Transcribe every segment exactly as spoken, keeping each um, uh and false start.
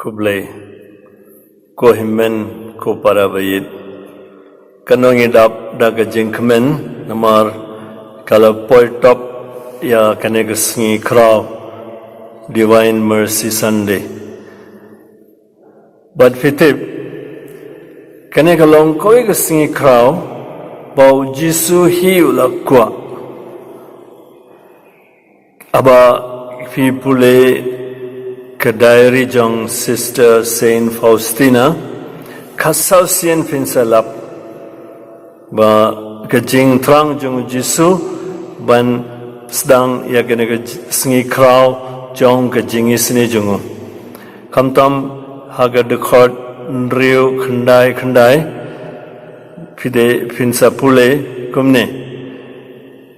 Khublei. Ko hynmen, ko para baieit. Ka nongïadap da ka jingkmen, namar ka la poi top ïa kane ka sngi khraw Divine Mercy Sunday. Bad phi tip, kane ka long kawei ka sngi khraw ba u Jisu hi u la kwah. Haba phi pule ka diary jong Sister Saint Faustina, ka saw sien phin sa lap ba ka jingthrang jong u Jisu ban sdang ïa kane ka j-, sngi khraw jong ka jingisynei jong u. Khamtam ha ka dkhot hynriew khyndai khyndai, phi dei phin sa pule kumne.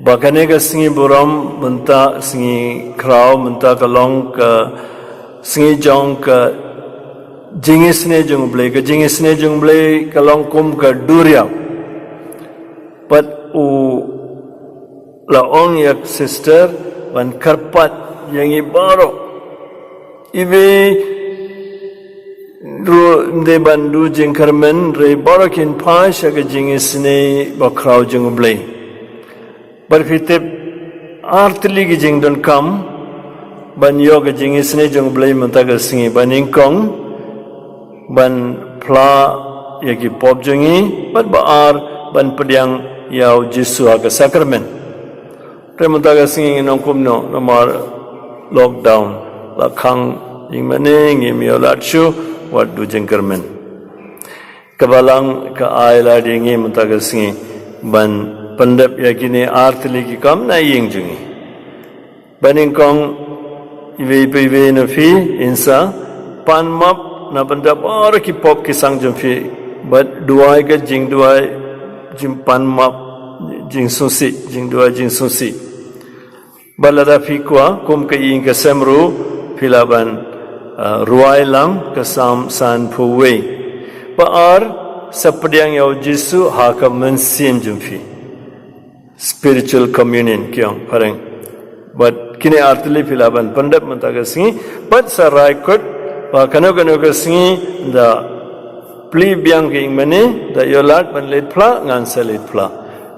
Ba kane ka sngi burom mynta, sngi khraw mynta ka long ka sngi jong ka jingisynei jong u Blei, ka jingisynei jong u Blei ka long kum ka duriaw. Bad u la ong ïa ka sister ban kyrpad ïa ngi baroh. Iwei ruh ym dei ban duh jingkyrmen, hynrei baroh kin phai sha ka jingisynei bakhraw jong u Blei. Bad phi tip, ar tylli ki jingdonkam ban ïoh ka jingisynei jong u Blei mynta ka sngi, ba nyngkong ban phla ïa ki pop jong ngi, bad ba ar ban pdiang ïa u Jisu ha ka sakramen. Te mynta ka sngi ngi nang kumno, namar lockdown, la khang ïing mane, ngim ïoh lad shuh wat duh jingkyrmen. Ka Balang ka ai lad ïa ngi mynta ka sngi ban pyndep ïa kine ar tylli ki kam na ïing jong ngi. Ba nyngkong, iwei pa iwei na phi in sa pan map na bynta baroh ki pop ki sang jong phi, bad duwai ka jingduwai, jingpan map, jingsngewsih, jingduwai jingsngewsih. Bad lada phi kwah, kum ka ïing ka sem ruh phi lah ban, ah, rwai lang ka Salm sanphew wei. Ba ar, sa pdiang ïa u Jisu ha ka mynsiem jong phi. Spiritual communion ki ong phareng. Bad kine ar tylli phi lah ban pyndep mynta ka sngi, bad sa rai kut ba kano kano ka sngi da plie biang ka ïing mane, da ïoh lad ban leit phla, ngan sa leit phla.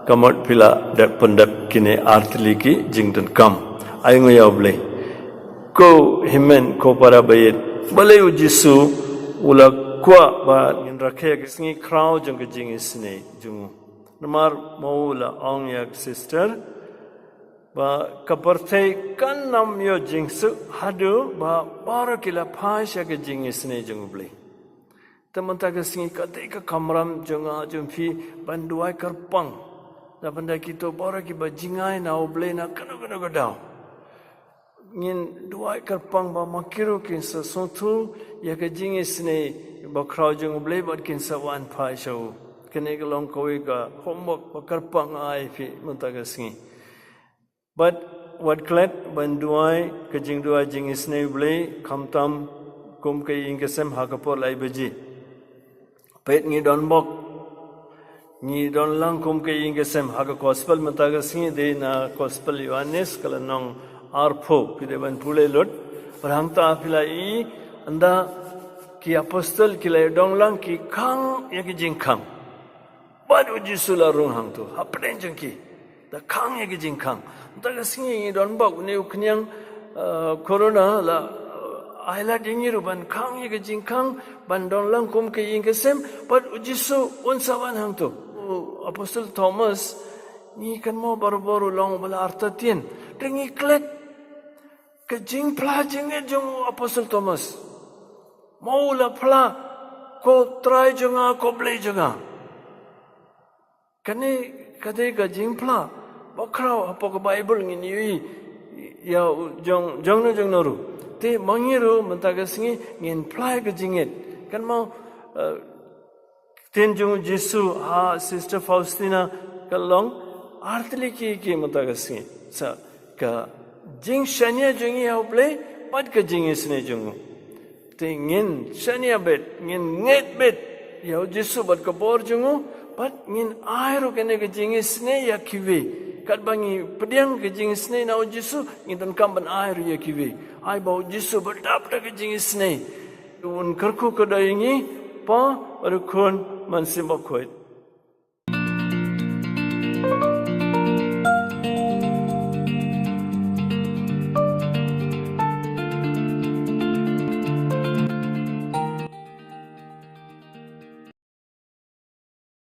Ka mut phi lah dep pyndep kine ar tylli ki jingdonkam. Ai nguh ïa u Blei. Ko hynmen, ko para baieit, balei u Jisu u la kwah ba ngin rakhe ka sngi khraw jong ka jingisynei jong u? Namar ma u la ong ïa ka sister ba ka pyrthei kan ym ïoh jingsuk haduh ba baroh ki la phai sha ka jingisynei jong u Blei. Te mynta ka sngi ka dei ka kamram jong nga jong phi ban duwai kyrpang na bynta kito baroh kiba jngai na u Blei na kano kano ka daw. Ngin duwai kyrpang ba ma ki ruh kin sa sngewthuh ïa ka jingisynei bakhraw jong u Blei bad kin sa wan phai sha u. Kane ka long kawei ka homework ba kyrpang ai phi mynta ka sngi. Bad wat klet ban duwai ka jingduwai jingisynei u Blei, khamtam kum ka ïing ka sem ha ka por lai baje. Peit ngi don bok, ngi don lang kum ka ïing ka sem ha ka gospel mynta ka sngi dei na gospel Ïoannis ka lynnong arphew, phi dei ban pule lut. Bad hangta phi la i, ynda ki apostol ki la ïadon lang ki khang ïa ki jingkhang. Bad u Jisu la rung hangto hapdeng jong ki, da khang ïa ki jingkhang. Mynta ka sngi ngi don bok une u khñiang, eh, corona la, eh, ai lad ïa ngi ruh ban khang ïa ki jingkhang, ban don lang kum ka ïing ka sem, bad u Jisu un sa wan hangto. U apostol Thomas, ngi kynmaw barabor u long uba la artatien. Te ngi klet ka jingphla jingngeit jong u apostol Thomas. Ma u la phla, ko Trai jong nga, ko Blei jong nga. Kane ka dei ka jingphla bakhraw hapoh ka Baibl ngin ïohi ïa u jong, jong no jong no ruh. Te ma ngi ruh mynta ka sngi ngin phla ïa ka jingngeit. Kynmaw, eh, ktien jong u Jisu ha Sister Faustina ka long ar tylli ki, ki mynta ka sngi. Sa ka jingshaniah jong ngi ha u Blei bad ka jingisynei jong u. Te ngin shaniah beit, ngin ngeit beit ïa u Jisu bad ka bor jong u, bad ngin ai ruh kane ka jingisynei ïa kiwei. Katba ngi pdiang ka jingisynei na u Jisu, ngi donkam ban ai ruh ïa kiwei. Ai ba u Jisu ba dap da ka jingisynei, Un kyrkhu kyrdoh ïa ngi, Kpa, bad u Khun, Mynsiem Bakhuid.